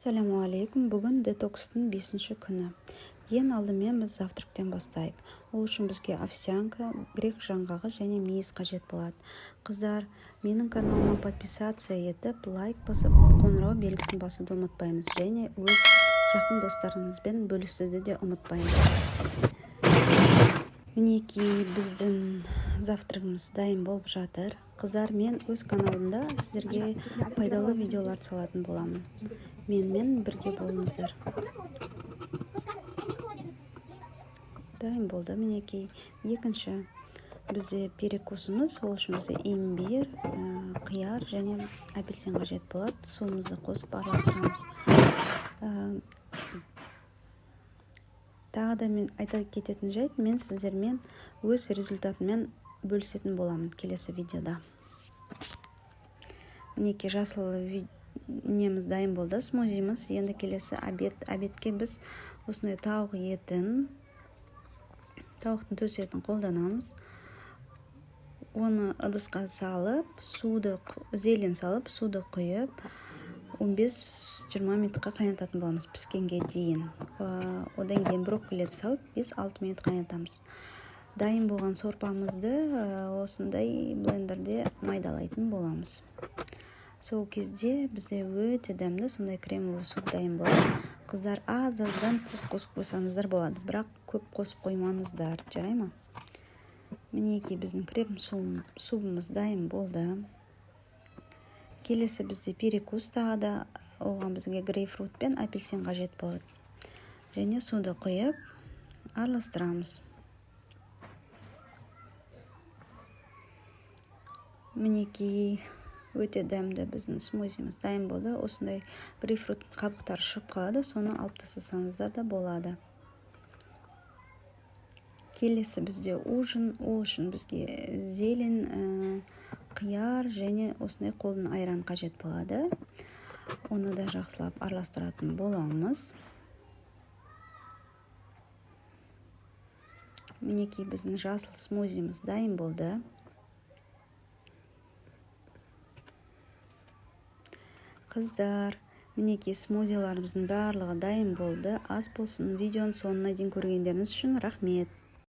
Ассалямуалейкум. Бүгін детокстың 5-ші күні. Ең алдымен біз завтрактен бастайық. Ол үшін бізге овсянка, грек жаңғағы және мейіз қажет болады. Қыздар, менің каналыма подписаться етіп, лайк басып, қоңырау белгісін басуды ұмытпаймыз және өз жақын достарыңызбен бөлісуді де ұмытпаймыз. Мінекей, біздің завтрагымыз дайын болып жатыр. Қыздар, мен өз каналымда сіздерге пайдалы видеолар салатын боламын. Менімен бірге болыңыздар. Дайын болды, мінекей. Екінші бізде перекусымыз, ол үшін бізге имбирь, қияр және апельсин қажет болады. Суымызды қосып араластырамыз. Тағы да мен айта кететін жайт, мен сіздермен өз результатыммен бөлісетін боламын келесі видеода. Мінекей, жасыл неміз дайын болды, смузиміз. Енді келесі обед. Обедке біз осындай тауық етін, тауықтың төс етін қолданамыз. Оны ыдысқа салып, суды, зелень салып, суды құйып, 15-20 минутқа қайнататын боламыз піскенге дейін. Одан кейін брокколиді салып, 5-6 минут қайнатамыз. Дайын болған сорпамызды осындай блендерде майдалайтын боламыз. Сол кезде бізде өте дәмді сондай кремовый суп дайын болады. Қыздар, аз-аздан тұз қосып қойсаңыздар болады, бірақ көп қосып қоймаңыздар, жарай ма? Мінекей, біздің крем супымыз дайын болды. Келесі бізде перекус тағы да, оған бізге грейпфрут пен апельсин қажет болады. Және суды құйып араластырамыз. Мінекей, өте дәмді біздің смузиміз дайын болды. Осындай грейпфруттың қабықтары шығып қалады, соны алып тастасаңыздар да болады. Келесі бізде ужин, ол үшін бізге зелень, қияр және осындай қолдың айран қажет болады. Оны да жақсылап араластыратын боламыз. Мінекей, біздің жасыл смузиміз дайын болды. Қыздар, мінекей, смузиларымыздың барлығы дайын болды. Ас болсын. Видеоның соңына дейін көргендеріңіз үшін рахмет.